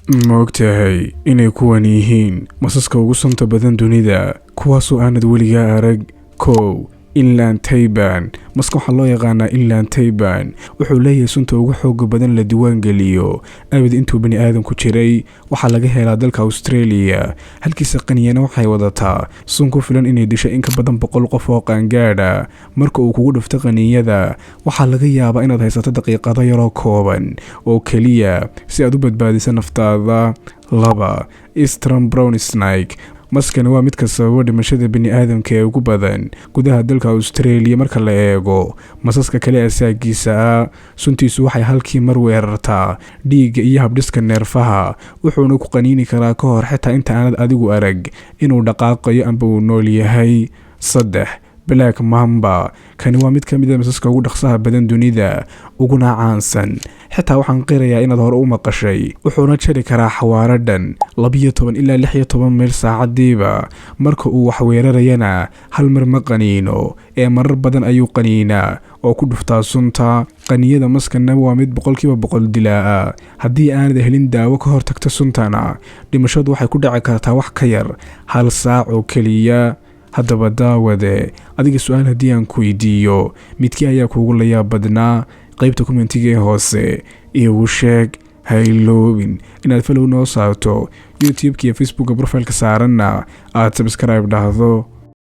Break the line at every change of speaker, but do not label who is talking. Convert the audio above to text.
Ma ogtahay inay kuwan yihiin masaska ugu sunta badan dunida, kuwaasoo aanad weligaa arag? 1, Inland taipan. Maska waxaa loo yaqaanaa inland taipan wuxuu leeyahay sunta ugu xooga badan la diiwaangeliyo abid intuu bani aadamku jiray. Waxaa laga helaa dalka Australia. Halkiisa qaniyana waxay wadataa sun ku filan inay disho in ka badan 100 qof oo qaangaadha. Marka uu kugu dhufto qaniyada, waxaa laga yaabaa inaad haysato daqiiqado yaroo kooban oo keliya si aad u badbaadiso naftaada. 2, Eastern brown snake. Maskani waa midka sababa dhimashada bini aadamka ee ugu badan gudaha dalka Australia marka la eego masaska kale asaagiisa ah. Suntiisu waxay halkii mar weerartaa dhiigga iyo habdhiska neerfaha, wuxuuna ku qaniini karaa ka hor xitaa inta aanad adigu arag inuu dhaqaaqayo amba uu nool yahay. 3, Black mamba. Kani waa mid ka mid a masaska ugu dhaqsaha badan dunida uguna caansan. Xitaa waxaan qirayaa inaad hore u maqashay. Wuxuuna jari karaa xawaaro dhan 12 ilaa 16 mayl saacadiiba. Marka uu wax weerarayana hal mar ma qaniino ee marar badan ayuu qaniinaa oo ku dhuftaa sunta. Qaniyada maskana waa mid 100% dilaa ah. Haddii aanad helin daawo ka hortagta suntana, dhimashadu waxay ku dhici kartaa wax ka yar hal saac oo keliya. Haddaba daawade, adiga su-aal haddii aan ku weydiiyo, midkii ayaa kuugu layaab badnaa? Qaybta commentiga ee hoose iigu sheeg. Ha iloobin inaad follow noo saarto YouTube-ka iyo Facebooka profileka saaranna aad subscribe dhahdo.